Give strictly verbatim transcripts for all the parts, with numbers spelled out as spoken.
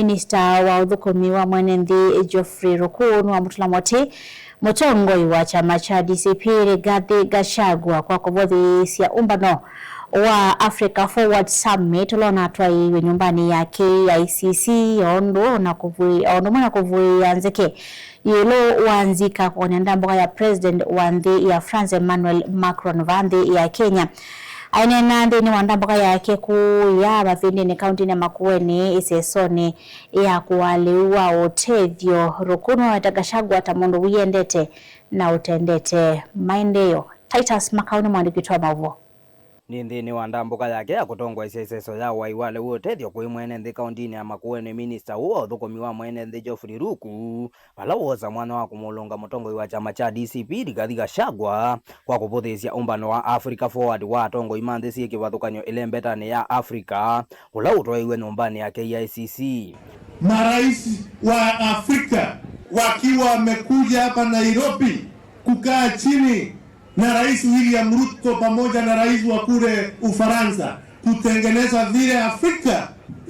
Minista wa ũthũkũmi wa mwene nthĩ Geoffrey Ruku nĩwamũtũla mũtĩ mũtongoi wa kyama kya D C P Rigathi Gachagua kwa kũvũthĩĩsya ũmbano wa Africa Forward Summit ũla ũnatwaĩiwe nyũmbanĩ ya K I C C, o ũndũ na kũvũĩ-, o ũndũ ũmwe na kũvũĩa nzeke ĩũlũ wa nzika kũkany'a ndambũka ya President wa nthĩ ya France Emmanuel Macron vaa nthĩ ya Kenya. Aineena nthĩnĩ wa ndambũka yake kũũ ya Mavindĩnĩ kaũntĩnĩ ya Makueni ĩsesonĩ ya kũaa lĩu wa ũtethyo, Ruku nĩwaweta Gachagua ta mũndũ wĩyendete na ũtendete maendeeo. Titus Makau nĩ mũandĩki witũ wa maũvoo. Nĩ nthĩnĩ wa ndambũka yake ya kũtongoesya ĩseso ya ũai wa lĩu ũtethyo kwĩ mwene nthĩ kaũntĩnĩ ya Makueni, minista ũũ wa ũthũkũmi wa mwene nthĩ Geoffrey Ruku, vala woosa mwanya wa kũmũlũnga mũtongoi wa kyama kya D C P Rigathi Gachagua kwa kũvũthĩĩsya ũmbano wa Africa Forward wa atongoi ma nthĩ syĩ kĩvathũkany'o ĩlembetanĩ ya Africa, ũla ũtwaĩiwe nyũmbanĩ ya K I C C. Marais wa Afrika wakiwa wamekuja hapa Nairobi kukaa chini na Rais William Ruto pamoja na rais wa kule Ufaransa kutengeneza vile Afrika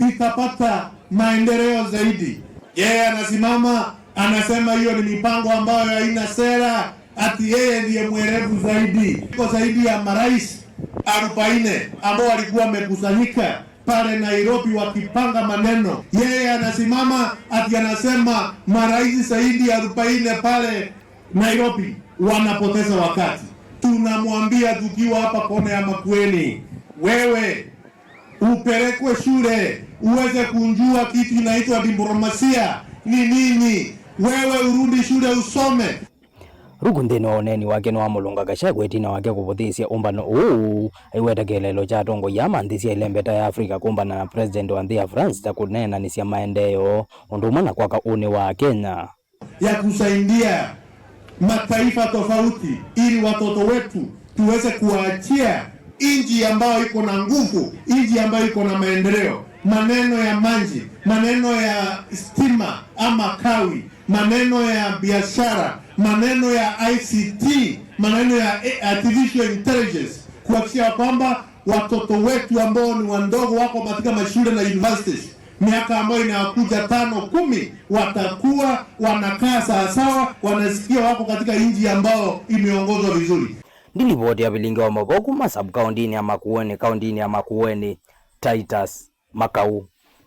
itapata maendeleo zaidi. Yeye anasimama anasema hiyo ni mipango ambayo haina sera, ati yeye ndiye mwerevu zaidi. Iko zaidi ya marais arobaini ambao walikuwa wamekusanyika pale Nairobi wakipanga maneno. Yeye anasimama ati anasema marais zaidi ya arobaini pale Nairobi wanapoteza wakati. Tunamwambia tukiwa hapa kona ya Makueni, wewe upelekwe shule uweze kunjua kitu inaitwa diplomasia ni nini. Wewe urudi shule usome. Ruku nthĩnĩ wa ũneeni wake nĩwamũlũnga Gachagua ĩtina wake kũvũthĩĩsya ũmbano ũũ, aiweta kĩeleelo kya atongoi aa ma nthĩ sya ĩlembeta ya Africa kũmbana na president wa nthĩ ya France ta kũneenanĩsya maendeeo ũndũ ũmwe na kwaka ũnĩ wa Kenya. Ya kusaidia mataifa tofauti ili watoto wetu tuweze kuwaachia nchi ambayo iko na nguvu, nchi ambayo iko na maendeleo, maneno ya maji, maneno ya stima ama kawi, maneno ya biashara, maneno ya I C T, maneno ya artificial intelligence, kuhakikisha kwamba watoto wetu ambao ni wadogo wako katika mashule na universities, miaka ambayo inakuja tano, kumi, watakuwa wanakaa sawasawa, wanasikia wako katika nchi ambao imeongozwa vizuri. Nĩ livoti ya vilingi wa maũvoo kuma sub-kaũntĩnĩ ya Makueni, kaũntĩnĩ ya Makueni, Titus Makau.